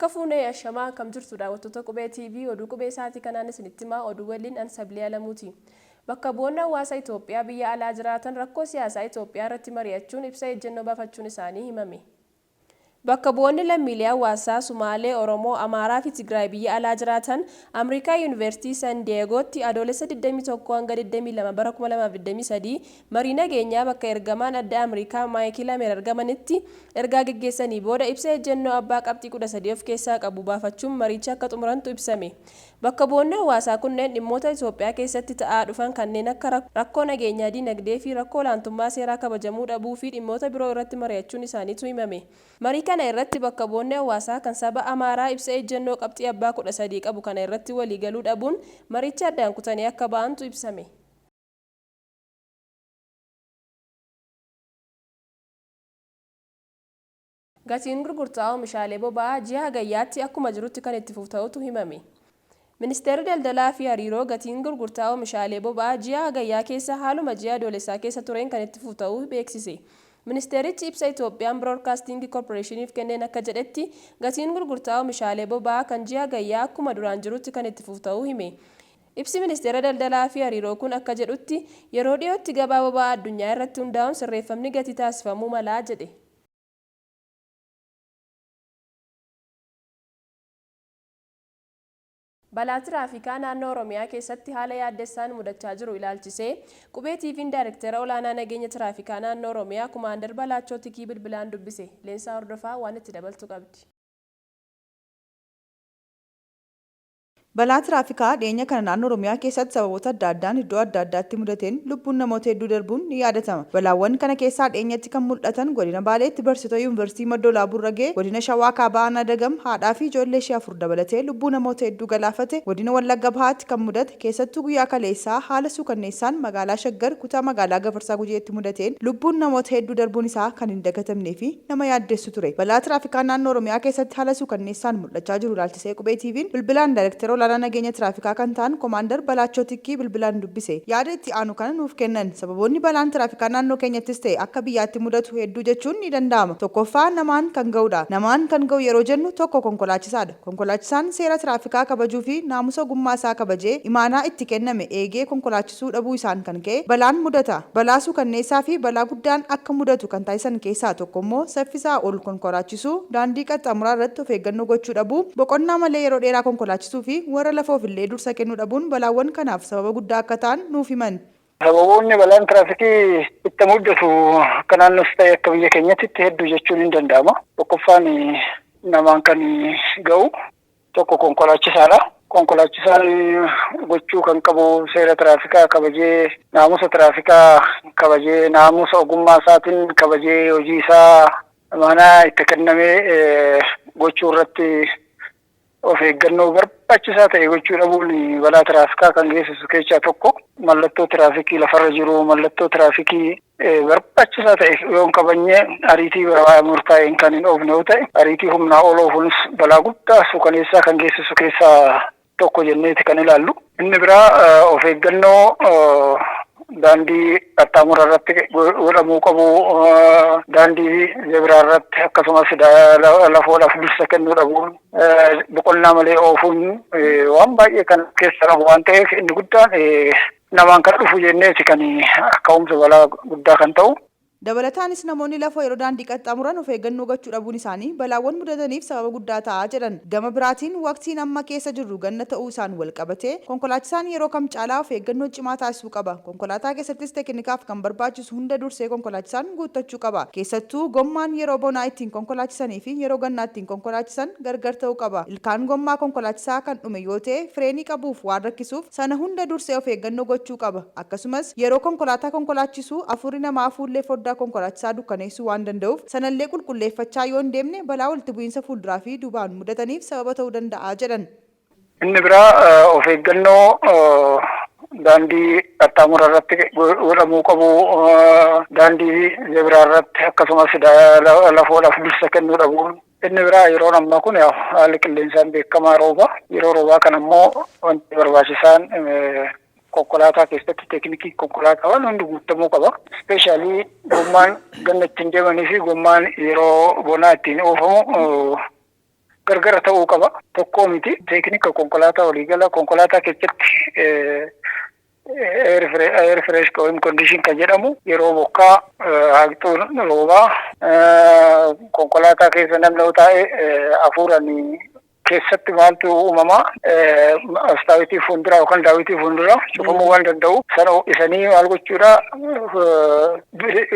Harka fuunee ashamaa akkam jirtu daawwattoota Qubee TV oduu Qubee sa'aatii kanaan isinitti himaa oduu waliin an Sablii Alamuuti. Bakka bu'oonni hawaasa Itoophiyaa biyya alaa jiraatan rakkoo siyaasaa Itoophiyaa irratti mari'achuun ibsa ejjennoo baafachuun isaanii himame. Bakka bu'oonni lammiilee hawaasaa Sumaalee, Oromoo, Amaaraa fi Tigraay biyya alaa jiraatan Amrikaa Yuunivarsiitii San Diyeegootti Adoolessa 21-22 bara 2023 marii nageenyaa bakka ergamaan adda Amrikaa Maayikil Hamer argamanitti ergaa geggeessanii booda ibsa ejjennoo abbaa qabxii 13 of keessaa qabu baafachuun mariicha akka xumurantu ibsame. Bakka bu'oonni hawaasaa kunneen dhimmoota Itoophiyaa keessatti ta'aa dhufan kanneen akka rakkoo nageenyaa, diinagdee fi rakkoo olaantummaa seeraa kabajamuu dhabuu fi dhimmoota biroo irratti mari'achuun isaaniitu himame. Marii kana irratti bakka bu'oonni hawaasaa kan saba Amaaraa ibsa ejjennoo qabxii abbaa 13 qabu kana irratti walii galuu dhabuun maricha addaan kutanii akka ba'antu ibsame. Gatiin gurgurtaa oomishaalee boba'aa ji'a Hagayyaatti akkuma jirutti kan itti fufu ta'utu himame. Ministeerri Daldalaa fi Hariiroo gatiin gurgurtaa oomishaalee boba'aa ji'a Hagayyaa keessa haaluma ji'a Adoolessaa keessa tureen kan itti fufu ta'uu beeksise. Ministeerichi ibsa Itoophiyaan Biroodkaastiingi Korporeeshiniif kenneen akka jedhetti, gatiin gurgurtaa oomishaalee boba'aa kan ji'a Hagayyaa akkuma duraan jirutti kan itti fufu ta'uu hime. Ibsi Ministeera Daldalaa fi Hariiroo kun akka jedhutti, yeroo dhiyootti gabaa boba'aa addunyaa irratti hundaa'uun sirreeffamni gatii taasifamuu mala jedhe. Balaa Tiraafikaa Naannoo Oromiyaa keessatti haala yaaddessaan mudachaa jiru ilaalchisee Qubee TVn Daayrektera Olaanaa Nageenya Tiraafikaa Naannoo Oromiyaa Kumaandar Balaachoo Tikii bilbilaan dubbise. Leensaa Hordofaa waan itti dabaltu qabdi. Balaa tiraafikaa dhiyeenya kana naannoo Oromiyaa keessatti sababoota adda addaan iddoo adda addaatti mudateen lubbuun namoota hedduu darbuun ni yaadatama. Balaawwan kana keessaa dhiyeenyatti kan mul'atan Godina Baaleetti barsiisota Yuunivarsiitii Madda Walaabuu irra ga'e, Godina Shawaa Kaabaa Aanaa Dagam haadhaa fi ijoollee ishee 4 dabalatee lubbuu namoota hedduu galaafate, Godina Wallagga Bahaatti kan mudate, keessattuu guyyaa kaleessaa haala suukanneessaan magaalaa Shaggar kutaa magaalaa Gafarsaa Gujeetti mudateen lubbuun namoota hedduu darbuun isaa kan hin dagatamnee fi nama yaaddessu ture. Balaa tiraafikaa naannoo Oromiyaa keessatti haala suukanneessaan mul'achaa jiru ilaalchisee Qubee TVn bilbilaan Daayirektera Olaanaa Nageenya Tiraafikaa kan ta'an Komaandar Balaachoo Tikkii bilbilaan dubbise. Yaada itti aanu kana nuuf kennan. Sababoonni balaan tiraafikaa naannoo keenyattis ta'e akka biyyaatti mudatu hedduu jechuun ni danda'ama. Tokkoffaa namaan kan ga'udha. Namaan kan ga'u yeroo jennu tokko konkolaachisaadha. Konkolaachisaan seera tiraafikaa kabajuu fi naamusa ogummaa isaa kabajee imaanaa itti kenname eegee konkolaachisuu dhabuu isaan kan ka'e balaan mudata. Balaa suukanneessaa fi balaa guddaan akka mudatu kan taasisan keessaa tokko immoo saffisaa ol konkolaachisuu, daandii qaxxaamuraa irratti of eeggannoo gochuu dhabuu, boqonnaa malee yeroo dheeraa konkolaachisuu fi warra lafoof illee dursa kennuu dhabuun balaawwan kanaaf sababa guddaa akka ta'an nuuf himan. Sababoonni balaan tiraafikii itti muddatu akka naannoos ta'e akka biyya keenyatti hedduu jechuun hin danda'ama. Tokkoffaan namaan kan ga'u tokko konkolaachisaadha. Konkolaachisaan gochuu kan qabu seera tiraafikaa kabajee, naamusa tiraafikaa kabajee, naamusa ogummaa isaatiin kabajee hojii isaa imaanaa itti kenname gochuu irratti of eeggannoo barbaachisaa ta'e gochuu dhabuun balaa tiraafikaa kan geessisu keessaa tokko. Mallattoo tiraafikii lafarra jiru, mallattoo tiraafikii barbaachisaa ta'e yoo hin kabajne, ariitii murtaa'een kan hin oofne yoo ta'e, ariitii humnaa ol oofuunis balaa guddaa suukaneessaa kan geessisu keessaa tokko jenneeti kan ilaallu. Inni biraa of eeggannoo daandii qaxxaamura irratti godhamuu qabu, daandii zebiraa irratti akkasumas lafoodhaaf dursa kennuu dhabuun, boqonnaa malee oofuun waan baay'ee kan keessa qabu waan ta'eef inni guddaan namaan kan dhufu jenneeti kan ka'umsa balaa guddaa kan ta'u. Dabalataanis namoonni lafoo yeroo daandii qaxxaamuran of eeggannoo gachuu dhabuun isaanii balaawwan mudataniif sababa guddaa ta'a jedhan. Gama biraatiin waqtiin amma keessa jirru ganna ta'uu isaan walqabatee konkolaachisaan yeroo kam caalaa of eeggannoo cimaa taasisuu qaba. Konkolaataa keessattis tekinikaaf kan barbaachisu hunda dursee konkolaachisaan guuttachuu qaba. Keessattuu gommaan yeroo bonaa ittiin konkolaachisanii fi yeroo gannaa ittiin konkolaachisan gargar ta'uu qaba. Ilkaan gommaa konkolaachisaa kan dhume yoo ta'e fireenii qabuuf waan rakkisuuf sana hunda dursee of eeggannoo gochuu qaba. Akkasumas, yeroo konkolaataa konkolaachisu afuurri namaa fuullee foddaa konkolaachisaa dukkaneessuu waan danda'uuf sanallee qulqulleeffachaa yoo hin deemne balaa walitti bu'iinsa fuulduraa fi duubaan mudataniif sababa ta'uu danda'a jedhan. Inni biraa of eeggannoo daandii qaxxaamura irratti godhamuu qabu, daandii zebiraa irratti akkasumas lafoodhaaf dursa kennuu dhabuun. Inni biraa yeroon ammaa kun haalli qilleensaan beekamaa rooba. Yeroo roobaa kana immoo wanti barbaachisaan konkolaataa keessatti teeknikii konkolaataa waan hundi guutamuu qaba. Ispeeshaalii gommaan ganna ittiin deemanii fi gommaan yeroo bonaa ittiin oofamu Gargara ta'uu qaba. Tokkoo miti. Teeknika konkolaataa waliigala konkolaataa keessatti air fresh condition kan jedhamu yeroo bokkaa haqxuun roobaa konkolaataa keessa namni yoo taa'e hafuuraan keessatti maaltu uumamaa astaawitii fuulduraa yookaan daawitii fuulduraa cufamuu waan danda'u sana isanii maal gochuudha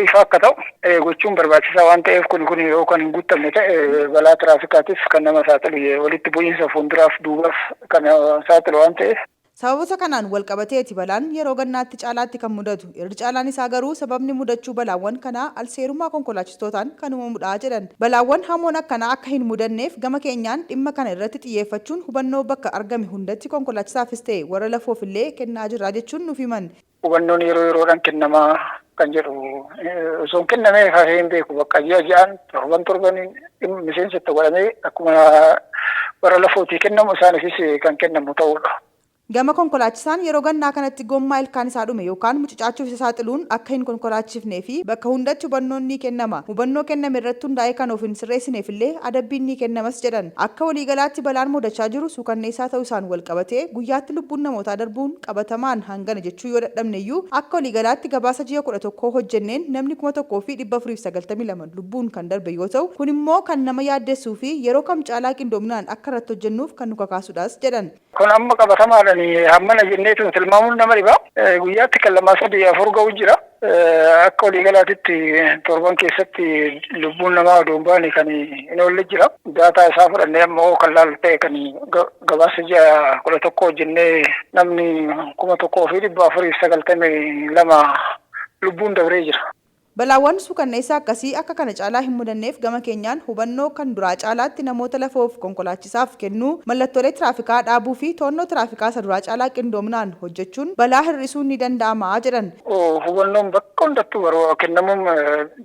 ifa akka ta'u gochuun barbaachisaa waan ta'eef kun yoo kan hin guutamne ta'e balaa tiraafikaatiif kan nama saaxilu walitti bu'iinsa fuulduraaf duubaaf kan saaxilu waan ta'eef. Sababoota kanaan wal qabateeti balaan yeroo gannaatti caalaatti kan mudatu. Irri caalaan isaa garuu sababni mudachuu balaawwan kanaa alseerummaa konkolaachistootaan kan uumamudha jedhan. Balaawwan hamoon akkanaa akka hin mudanneef gama keenyaan dhimma kana irratti xiyyeeffachuun hubannoo bakka argame hundatti konkolaachisaafis ta'e warra lafoof illee kennaa jirra jechuun nuuf himan. Hubannoon yeroo yeroodhaan kennamaa kan jedhu osoo hin kennamee hafee hin beeku bakka ji'a ji'aan torban torbaniin miseensa itti godhamee akkuma warra lafootii kennamu isaaniifis kan kennamu ta'udha. Gama konkolaachisaan yeroo gannaa kanatti gommaa ilkaan isaa dhume yookaan mucucaachuuf isa saaxiluun akka hin konkolaachifnee fi bakka hundatti hubannoon ni kennama. Hubannoo kenname irratti hundaa'ee kan of hin sirreessineef illee adabbiin ni kennamas jedhan. Akka waliigalaatti balaan mudachaa jiru suukanneessaa ta'uu isaan wal qabatee guyyaatti lubbuun namootaa darbuun qabatamaan hangana jechuu yoo dadhabne iyyuu akka waliigalaatti gabaasa ji'a 11 hojjenneen namni 1492 lubbuun kan darbe yoo ta'u kun immoo kan nama yaaddessuu fi yeroo kam caalaa qindoominaan akka irratti hojjennuuf kan nu kakaasudhas jedhan. Kun amma qabatamaadhaan hammana jenneetu tilmaamuun nama dhiba. Guyyaatti kan 2 3 4 ga'u jira. Akka waliigalaatitti torban keessatti lubbuun namaa odoo hin baane kan hin oolle jira. Daataa isaa fudhannee ammoo kan laalu ta'e kan gabaasa ji'a 11 hojjennee namni 1492 lubbuun dabree jira. Balaawwan suukanneessaa akkasii akka kana caalaa hin mudanneef gama keenyaan hubannoo kan duraa caalaatti namoota lafoof konkolaachisaaf kennuu, mallattoolee tiraafikaa dhaabuu fi to'annoo tiraafikaa isa duraa caalaa qindoominaan hojjechuun balaa hir'isuun ni danda'ama jedhan. Hubannoon bakka hundattuu kennamuun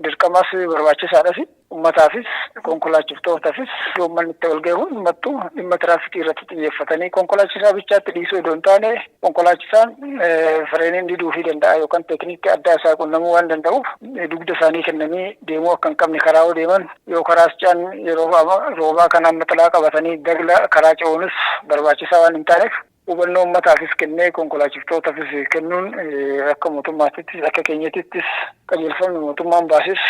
dirqamas barbaachisaadhas. Uummataafis konkolaachiftootaafis uummanni itti wal ga'e hundumtuu dhimma tiraafikii irratti xiyyeeffatanii konkolaachisaa bichaatti dhiisuu odoo hin taane konkolaachisaan fireeniin diduufii danda'a yookaan teeknikii addaa isaa qunnamuu waan danda'uuf dugda isaanii kennanii deemuu akka hin qabne karaa yoo deeman yoo karaas ce'an yeroo roobaa kanaan maxalaa qabatanii dagla karaa ce'uunis barbaachisaa waan hin taaneef hubannoo uummataafis kennee konkolaachiftootaafis kennuun akka mootummaatittis akka keenyatittis qajeelfamni mootummaan baasis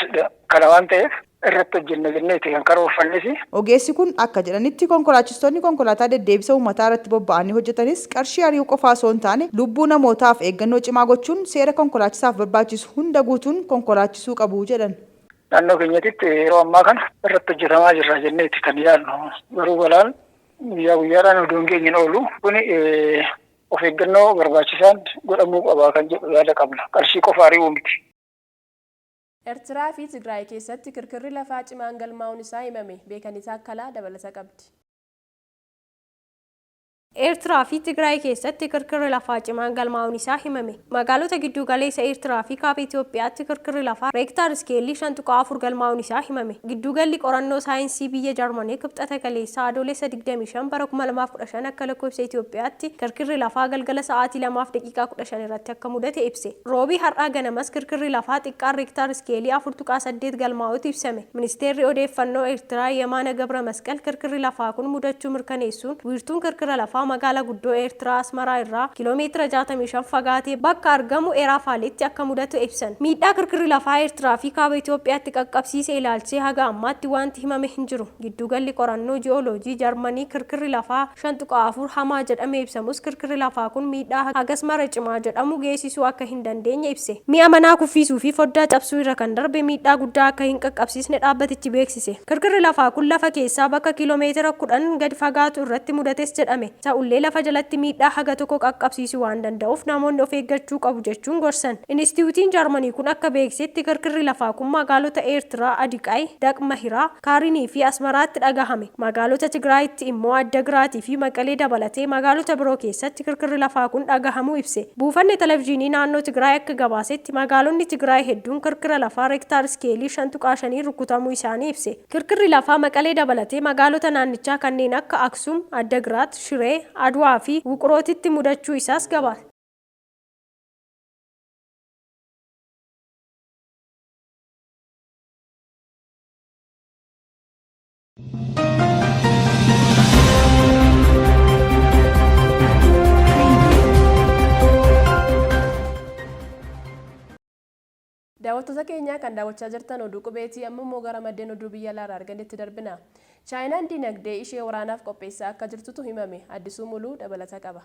kana waan ta'eef irratti hojjenna jenneeti kan karoorfannes. Ogeessi kun akka jedhanitti konkolaachistoonni konkolaataa deddeebisa uummataa irratti bobba'anii hojjetanis qarshii ari'uu qofaa osoo hin taane lubbuu namootaaf eeggannoo cimaa gochuun seera konkolaachisaaf barbaachisu hunda guutuun konkolaachisuu qabu jedhan. Naannoo keenyatitti yeroo ammaa kana irratti hojjetamaa jirra jenneeti kan yaadnu. Garuu balaan guyyaa guyyaadhaan odoo hin geenye oolu kun of eeggannoo barbaachisaan godhamuu qaba kan jedhu yaada qabna. Qarshii qofa ari'uu miti. Eertiraa fi Tigraay keessatti kirkirri lafaa cimaan galmaa'uun isaa himame. Beekanii Taakkalaa dabalata qabdi. Eertiraa fi Tigraay keessatti kirkirri lafaa cimaan galmaa'uun isaa himame. Magaalota giddu galeessa Eertiraa fi kaaba Itoophiyaatti kirkirri lafaa reektaar iskeelii 5.4 galmaa'uun isaa himame. Giddugalli qorannoo saayinsii biyya Jarmanii kibxata kaleessaa Adoolessa 25 bara 2015 akka lakkoofsa Itoophiyaatti kirkirri lafaa galgala sa'aatii 2:15 irratti akka mudate ibse. Roobii har'aa ganamas kirkirri lafaa xiqqaan reektaar iskeelii 4.8 galmaa'utu ibsame. Ministeerri odeeffannoo Eertiraa Yemaana Gabra Masqal kirkirri lafaa kun mudachuu mirkaneessuun wiirtuun kirkira lafaa magaalaa guddoo Eertiraa Asmaraa irraa kiiloomeetira 65 fagaatee bakka argamu Erafaaletti akka mudatu ibsan. Miidhaa kirkirri lafaa Eertiraa fi kaaba Itoophiyaatti qaqqabsiise ilaalchisee haga ammaatti wanti himame hin jiru. Giddugalli qorannoo ji'ooloojii Jarmanii kirkirri lafaa 5.4 hamaa jedhamee ibsamus kirkirri lafaa kun miidhaa hagas mara cimaa jedhamu geessisuu akka hin dandeenye ibse. Mi'a manaa kuffisuu fi foddaa cabsuu irra kan darbe miidhaa guddaa akka hin qaqqabsiisne dhaabbatichi beeksise. Kirkirri lafaa kun lafa keessaa bakka kiiloomeetira 10 gadi fagaatu irratti mudates jedhame. Ta'ullee lafa jalatti miidhaa haga tokko qaqqabsiisuu waan danda'uuf namoonni of eeggachuu qabu jechuun gorsan. Inistituutiin Jarmanii kun akka beeksisetti kirkirri lafaa kun magaalota Eertiraa Adiqaay, Daqmahiraa, Kaarinii fi Asmaraatti dhagahame. Magaalota Tigraayitti immoo Addagiraatii fi Maqalee dabalatee magaalota biroo keessatti kirkirri lafaa kun dhagahamuu ibse. Buufanni televizyiinii naannoo Tigraay akka gabaasetti magaalonni Tigraay hedduun kirkira lafaa reektaar iskeelii 5.5 rukutamuu isaanii ibse. Kirkirri lafaa Maqalee dabalatee magaalota naannichaa kanneen akka Aksum, Addagiraat, Shiree, Adwaa fi Wuqrootitti mudachuu isaas gabaase. Daawwattoota keenyaa, kan daawwachaa jirtan oduu qubeetii. Amma immoo gara maddeen oduu biyya alaarraa arganitti darbina. Chaayinaan diinagdee ishee waraanaaf qopheessaa akka jirtutu himame. Addisuu Muluu dabalata qaba.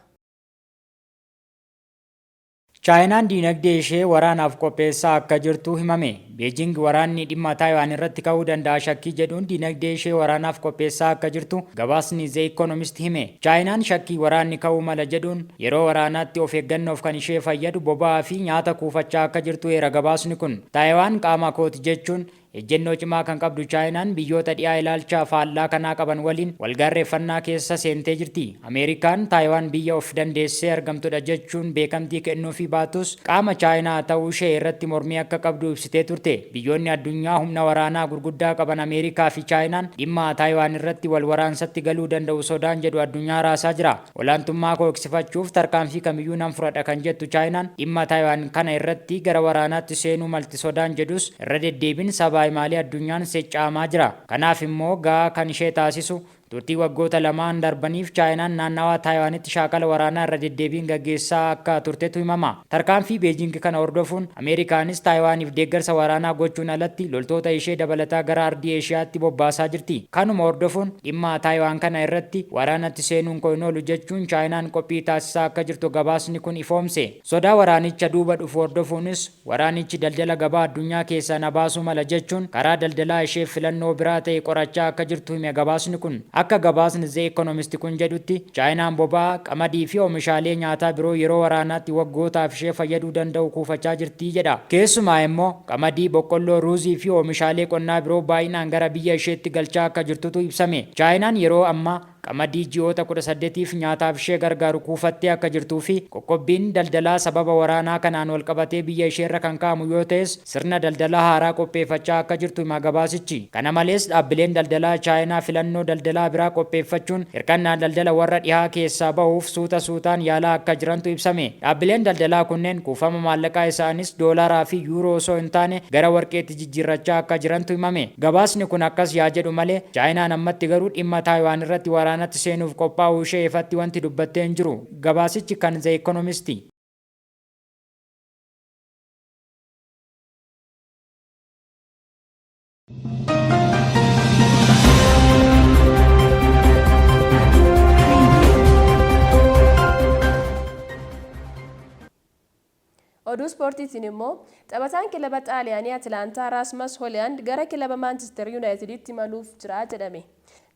Chaayinaan diinagdee ishee waraanaaf qopheessaa akka jirtu himame. Beejing waraanni dhimma Taayiwaan irratti ka'uu danda'a shakkii jedhuun diinagdee ishee waraanaaf qopheessaa akka jirtu gabaasni The Economist hime. Chaayinaan shakkii waraanni ka'uu mala jedhuun yeroo waraanaatti of eeggannoof kan ishee fayyadu boba'aa fi nyaata kuufachaa akka jirtu eera gabaasni kun. Taayiwaan qaama kooti jechuun ejjennoo cimaa kan qabdu Chaayinaan biyyoota dhiyaa ilaalcha faallaa kanaa qaban waliin walgaarreeffannaa keessa seentee jirti. Ameerikaan Taayiwaan biyya of dandeessee argamtudha jechuun beekamtii kennuufii baatus, qaama Chaayinaa ta'uu ishee irratti mormii akka qabdu ibsitee turte. Biyyoonni addunyaa humna waraanaa gurguddaa qaban Ameerikaa fi Chaayinaan dhimma Taayiwaan irratti wal waraansatti galuu danda'u sodaan jedhu addunyaa raasaa jira. Olaantummaa koo eegsifachuuf tarkaanfii kamiyyuu nan fudhadha kan jettu Chaayinaan, dhimma Taayiwaan kana irratti gara waraanaatti seenuu malti sodaan jedhus irra deddeebiin sabaa himaalee addunyaan secca'amaa jira. Kanaaf immoo ga'aa kan ishee taasisu turtii waggoota lamaan darbaniif Chaayinaan naannawaa Taayiwaanitti shaakala waraanaa irra deddeebiin gaggeessaa akka turtetu himama. Tarkaanfii Beejing kana hordofuun Ameerikaanis Taayiwaaniif deeggarsa waraanaa gochuun alatti loltoota ishee dabalataa gara ardii Eeshiyaatti bobbaasaa jirti. Kanuma hordofuun dhimma Taayiwaan kana irratti waraanatti seenuun koo hin oolu jechuun Chaayinaan qophii taasisaa akka jirtu gabaasni kun ifoomse. Sodaa waraanicha duuba dhufu hordofuunis waraanichi daldala gabaa addunyaa keessaa na baasuu mala jechuun karaa daldalaa isheef filannoo biraa ta'e qorachaa akka jirtu hime gabaasni kun. Akka gabaasni The Economist kun jedhutti, Chaayinaan boba'aa, qamadii fi oomishaalee nyaataa biroo yeroo waraanaatti waggootaaf ishee fayyaduu danda'u kuufachaa jirti jedha. Keessumaa immoo qamadii, boqqolloo, ruuzii fi oomishaalee qonnaa biroo baay'inaan gara biyya isheetti galchaa akka jirtutu ibsame. Chaayinaan yeroo ammaa qamadii ji'oota 18f nyaataaf ishee gargaaru kuufattee akka jirtuu fi qoqqobbiin daldalaa sababa waraanaa kanaan walqabatee biyya isheerra kan kaa'amu yoo ta'es sirna daldalaa haaraa qopheeffachaa akka jirtu hima gabaasichi. Kana malees dhaabbileen daldalaa Chaayinaa filannoo daldalaa biraa qopheeffachuun hirkannaa daldala warra dhihaa keessaa bahuuf suuta suutaan yaalaa akka jirantu ibsame. Dhaabbileen daldalaa kunneen kuufama maallaqaa isaanis doolaaraa fi yuuroo osoo hin taane gara warqeetti jijjiirrachaa akka jirantu himame. Gabaasni kun akkas yaa jedhu malee, Chaayinaan ammatti garuu dhimma Taayiwaan irratti waraanatti seenuuf qophaa'uu ishee ifatti wanti dubbatte hin jiru. Gabaasichi kan The Economist. Oduu ispoortiitiin immoo, taphataan kilaba Xaaliyaanii Atilaantaa Raasmas Hooliyaand gara kilaba Maanchister Yuunaayiteditti imaluuf jira jedhame.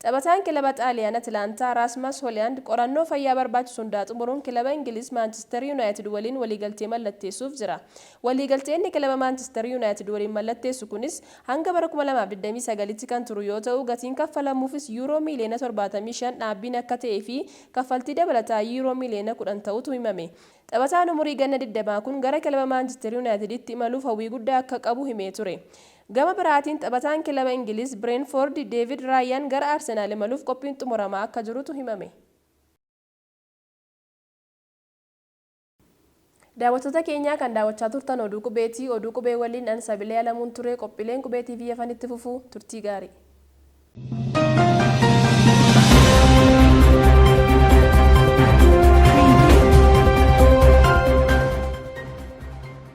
Taphataan kilaba Xaaliyaan Atilaantaa Raasmas Hooliyaand qorannoo fayyaa barbaachisu hundaa xumuruun kilaba Ingiliz Maanchister Yuunaayitid waliin waliigaltee mallatteessuuf jira. Waliigaltee inni kilaba Maanchister Yuunaayitid waliin mallatteessu kunis hanga bara 2029tti kan turu yoo ta'u, gatiin kaffalamuufis yuuroo miiliyoona 75 dhaabbiin akka ta'ee fi kaffaltii dabalataa yuuroo miiliyoona 10 ta'utu himame. Taphataan umurii ganna 20 kun gara kilaba Maanchister Yuunaayiteditti imaluuf hawwii guddaa akka qabu himee ture. Gama biraatiin taphataan kilaba Ingiliz Bireenfoordi Deevid Raayaan gara Arsenaal imaluuf qophiin xumuramaa akka jirutu himame. Daawwattoota keenyaa, kan daawwachaa turtan oduu qubeetii. Oduu qubee waliin an Sabilee Alamuun ture. Qophiileen Qubee TV hafan itti fufu. Turtii gaarii.